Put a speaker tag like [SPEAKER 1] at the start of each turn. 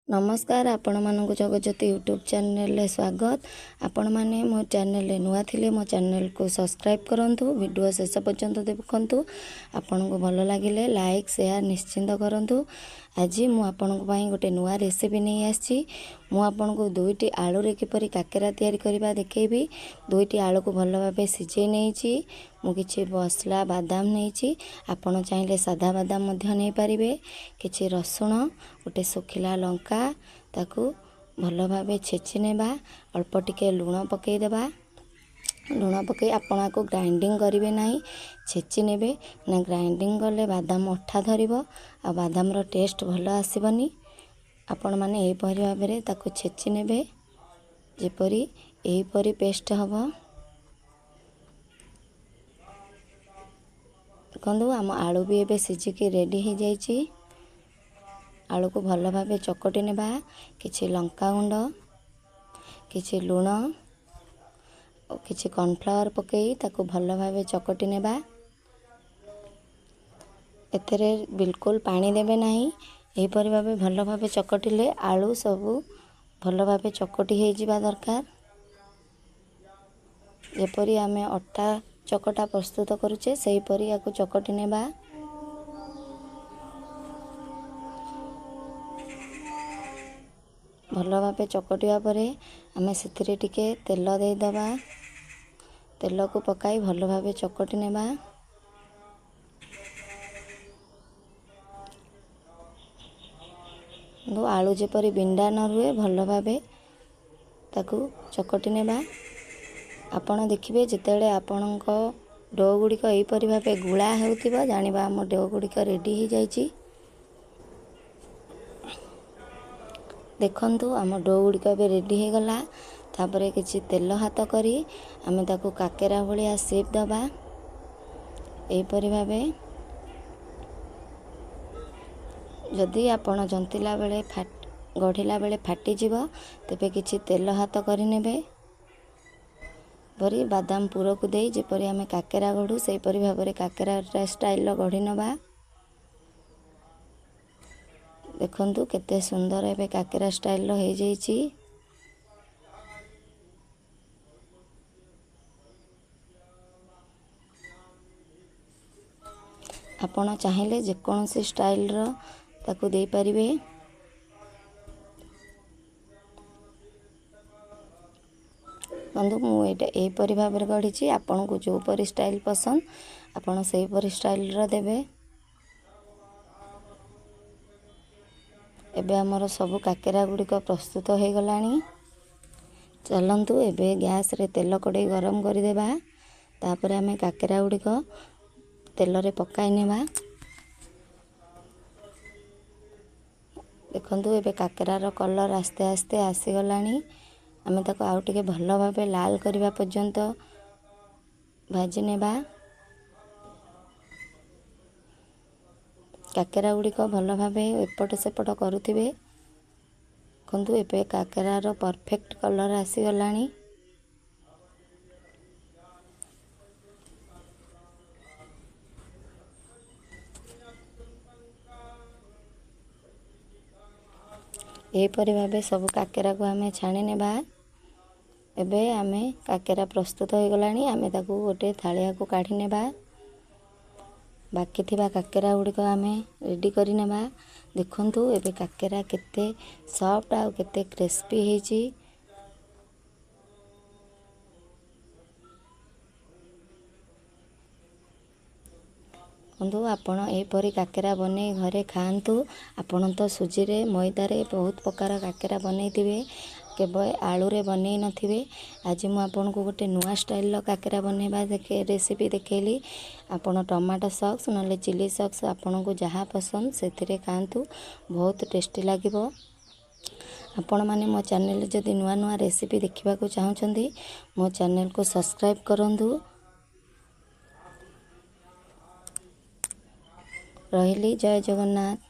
[SPEAKER 1] ନମସ୍କାର, ଆପଣମାନଙ୍କୁ ଜଗଜ୍ୟୋତି ୟୁଟ୍ୟୁବ୍ ଚ୍ୟାନେଲରେ ସ୍ୱାଗତ। ଆପଣମାନେ ମୋ ଚ୍ୟାନେଲରେ ନୂଆ ଥିଲେ ମୋ ଚ୍ୟାନେଲକୁ ସବସ୍କ୍ରାଇବ୍ କରନ୍ତୁ, ଭିଡ଼ିଓ ଶେଷ ପର୍ଯ୍ୟନ୍ତ ଦେଖନ୍ତୁ। ଆପଣଙ୍କୁ ଭଲ ଲାଗିଲେ ଲାଇକ୍, ସେୟାର ନିଶ୍ଚିନ୍ତ କରନ୍ତୁ। ଆଜି ମୁଁ ଆପଣଙ୍କ ପାଇଁ ଗୋଟେ ନୂଆ ରେସିପି ନେଇ ଆସିଛି। ମୁଁ ଆପଣଙ୍କୁ ଦୁଇଟି ଆଳୁରେ କିପରି କାକେରା ତିଆରି କରିବା ଦେଖେଇବି। ଦୁଇଟି ଆଳୁକୁ ଭଲ ଭାବେ ସିଝେଇ ନେଇଛି। ମୁଁ କିଛି ମସଲା ବାଦାମ ନେଇଛି, ଆପଣ ଚାହିଁଲେ ସାଧା ବାଦାମ ମଧ୍ୟ ନେଇପାରିବେ। କିଛି ରସୁଣ, ଗୋଟେ ଶୁଖିଲା ଲଙ୍କା, ତାକୁ ଭଲ ଭାବେ ଛେଚି ନେବା। ଅଳ୍ପ ଟିକେ ଲୁଣ ପକାଇଦେବା। ଲୁଣ ପକାଇ ଆପଣ ଆକୁ ଗ୍ରାଇଣ୍ଡିଙ୍ଗ କରିବେ ନାହିଁ, ଛେଚି ନେବେ ନା। ଗ୍ରାଇଣ୍ଡିଙ୍ଗ କଲେ ବାଦାମ ଅଠା ଧରିବ ଆଉ ବାଦାମର ଟେଷ୍ଟ ଭଲ ଆସିବନି। ଆପଣମାନେ ଏହିପରି ଭାବରେ ତାକୁ ଛେଚି ନେବେ, ଯେପରି ଏହିପରି ପେଷ୍ଟ ହେବ। ଦେଖନ୍ତୁ, ଆମ ଆଳୁ ବି ଏବେ ସିଝିକି ରେଡ଼ି ହେଇଯାଇଛି। ଆଳୁକୁ ଭଲ ଭାବେ ଚକଟି ନେବା। କିଛି ଲଙ୍କା ଗୁଣ୍ଡ, କିଛି ଲୁଣ ଓ କିଛି କର୍ଣ୍ଣଫ୍ଲାୱାର ପକାଇ ତାକୁ ଭଲ ଭାବେ ଚକଟି ନେବା। ଏଥିରେ ବିଲକୁଲ ପାଣି ଦେବେ ନାହିଁ। ଏହିପରି ଭାବେ ଭଲ ଭାବେ ଚକଟିଲେ ଆଳୁ ସବୁ ଭଲ ଭାବେ ଚକଟି ହେଇଯିବା ଦରକାର। ଯେପରି ଆମେ ଅଟା ଚକଟା ପ୍ରସ୍ତୁତ କରୁଛେ, ସେହିପରି ୟାକୁ ଚକଟି ନେବା। ଭଲ ଭାବେ ଚକଟିବା ପରେ ଆମେ ସେଥିରେ ଟିକେ ତେଲ ଦେଇଦେବା। ତେଲକୁ ପକାଇ ଭଲ ଭାବେ ଚକଟି ନେବା। ଆଳୁ ଯେପରି ବିଣ୍ଡା ନ ରୁହେ, ଭଲ ଭାବେ ତାକୁ ଚକଟି ନେବା। ଆପଣ ଦେଖିବେ, ଯେତେବେଳେ ଆପଣଙ୍କ do ଗୁଡ଼ିକ ଏହିପରି ଭାବେ ଗୁଳା ହେଉଥିବ, ଜାଣିବା ଆମ do ଗୁଡ଼ିକ ରେଡ଼ି ହେଇଯାଇଛି। ଦେଖନ୍ତୁ, ଆମ do ଗୁଡ଼ିକ ଏବେ ରେଡ଼ି ହେଇଗଲା। ତାପରେ କିଛି ତେଲ ହାତ କରି ଆମେ ତାକୁ କାକେରା ଭଳିଆ ସେପ୍ ଦେବା ଏହିପରି ଭାବେ। ଯଦି ଆପଣ ଜନ୍ତିଲା ବେଳେ, ଗଢ଼ିଲା ବେଳେ ଫାଟିଯିବ, ତେବେ କିଛି ତେଲ ହାତ କରିନେବେ। ପରି ବାଦାମ ପୁରକୁ ଦେଇ ଯେପରି ଆମେ କାକେରା ଗଢ଼ୁ, ସେହିପରି ଭାବରେ କାକେରା ଷ୍ଟାଇଲର ଗଢ଼ି ନେବା। ଦେଖନ୍ତୁ, କେତେ ସୁନ୍ଦର ଏବେ କାକେରା ଷ୍ଟାଇଲର ହେଇଯାଇଛି। ଆପଣ ଚାହିଁଲେ ଯେକୌଣସି ଷ୍ଟାଇଲର ତାକୁ ଦେଇପାରିବେ। ବନ୍ଧୁ, ମୁଁ ଏଇଟା ଏହିପରି ଭାବରେ ଗଢ଼ିଛି। ଆପଣଙ୍କୁ ଯେଉଁପରି ଷ୍ଟାଇଲ୍ ପସନ୍ଦ, ଆପଣ ସେହିପରି ଷ୍ଟାଇଲର ଦେବେ। ଏବେ ଆମର ସବୁ କାକେରା ଗୁଡ଼ିକ ପ୍ରସ୍ତୁତ ହୋଇଗଲାଣି। ଚାଲନ୍ତୁ, ଏବେ ଗ୍ୟାସ୍ରେ ତେଲ କଡ଼େଇ ଗରମ କରିଦେବା। ତାପରେ ଆମେ କାକେରା ଗୁଡ଼ିକ ତେଲରେ ପକାଇ ନେବା। ଦେଖନ୍ତୁ, ଏବେ କାକେରାର କଲର୍ ଆସ୍ତେ ଆସ୍ତେ ଆସିଗଲାଣି। ଆମେ ତାକୁ ଆଉ ଟିକେ ଭଲ ଭାବେ ଲାଲ କରିବା ପର୍ଯ୍ୟନ୍ତ ଭାଜି ନେବା। କାକେରା ଗୁଡ଼ିକ ଭଲ ଭାବେ ଏପଟ ସେପଟ କରୁଥିବେ। ଦେଖନ୍ତୁ, ଏବେ କାକେରାର ପରଫେକ୍ଟ କଲର୍ ଆସିଗଲାଣି। ଏହିପରି ଭାବେ ସବୁ କାକେରାକୁ ଆମେ ଛାଣି ନେବା। ଏବେ ଆମେ କାକେରା ପ୍ରସ୍ତୁତ ହୋଇଗଲାଣି। ଆମେ ତାକୁ ଗୋଟେ ଥାଳିଆକୁ କାଢ଼ି ନେବା। ବାକି ଥିବା କାକେରା ଗୁଡ଼ିକ ଆମେ ରେଡ଼ି କରିନେବା। ଦେଖନ୍ତୁ, ଏବେ କାକେରା କେତେ ସଫ୍ଟ ଆଉ କେତେ କ୍ରିସ୍ପି ହେଇଛି। ବନ୍ଧୁ, ଆପଣ ଏହିପରି କାକେରା ବନେଇ ଘରେ ଖାଆନ୍ତୁ। ଆପଣ ତ ସୁଜିରେ, ମଇଦାରେ ବହୁତ ପ୍ରକାର କାକେରା ବନେଇଥିବେ, କେବେ ଆଳୁରେ ବନେଇ ନଥିବେ। ଆଜି ମୁଁ ଆପଣଙ୍କୁ ଗୋଟେ ନୂଆ ଷ୍ଟାଇଲର କାକେରା ବନେଇବା ରେସିପି ଦେଖେଇଲି। ଆପଣ ଟମାଟୋ ସକ୍ସ ନହେଲେ ଚିଲି ସକ୍ସ, ଆପଣଙ୍କୁ ଯାହା ପସନ୍ଦ ସେଥିରେ ଖାଆନ୍ତୁ, ବହୁତ ଟେଷ୍ଟି ଲାଗିବ। ଆପଣମାନେ ମୋ ଚ୍ୟାନେଲରେ ଯଦି ନୂଆ ନୂଆ ରେସିପି ଦେଖିବାକୁ ଚାହୁଁଛନ୍ତି, ମୋ ଚ୍ୟାନେଲକୁ ସବସ୍କ୍ରାଇବ୍ କରନ୍ତୁ। ରହିଲି, ଜୟ ଜଗନ୍ନାଥ।